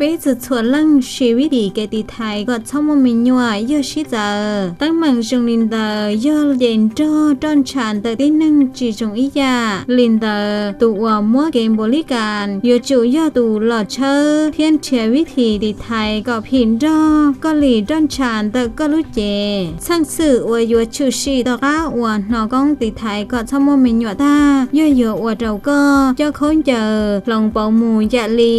Peb txhua txhua leej siv vib thim kev tiv thaiv kom txhob muaj me nyuam yog sib txawv. Teeb meem zoo li ntawd yog ces nrog roj ntsha ntawm tib neeg tsis zoo ib yam. Li ntawd tus uas muab kev npaum li cas yuav tsum yog tus los tshawb thiab nrhiav vib thim tiv thaiv kom phim nrog koj li roj ntsha ntawm koj lub cev. Txheej xwm uas yuav tshwm sim tom qab uas hnov koob tiv thaiv kom txhob muaj me nyuam tag yog yuav ua rau koj coj khaub ncaws hloov pauv mus yam li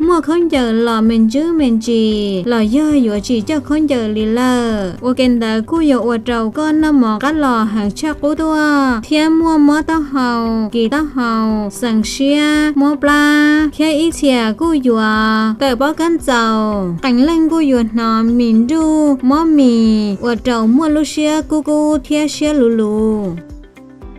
muaj khaub ncaws los me ntsis me ntsis los yog yuav tsis coj khaub ncaws li lawm. Ua ke ntawd kuj yuav ua rau koj noj mov qab los heev tshaj qub tuaj thiab muaj mob taub hau, kis taub hau, xeev siab, mob plab thiab ib txhia kuj yuav tawm pob kab ntxaus. Qee leej kuj yuav hnov mis nruj, mob mis ua rau muaj lub siab kub kub thiab siab luv luv.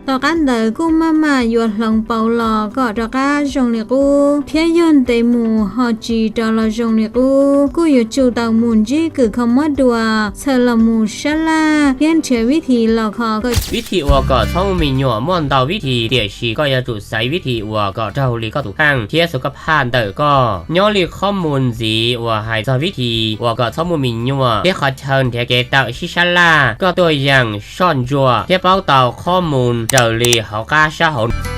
Tom qab ntawd kuj maj mam yuav hloov pauv los kom rov qab zoo li qub thiab yog ntev mus ho tsis rov los zoo li qub kuj yuav tsum tau mus ntsib kws kho mob dua txhawm los mus sab laj thiab nrhiav vib thim los kho kom. Vib thim uas kom txhob muaj me nyuam muaj ntau vib thim tiam sis koj yuav tsum xaiv vib thim uas kom raug li koj tus kheej thiab xus koj phaj ntawm koj. Nyob li qhov mus ntxiv uas hais txog vib thim uas kom txhob muaj me nyuam thiab qhov chaw nrhiav kev tawm sib sab laj, koj tuaj yeem soj ntsuam thiab paub tau qhov mus raws li hauv qab sab hauv.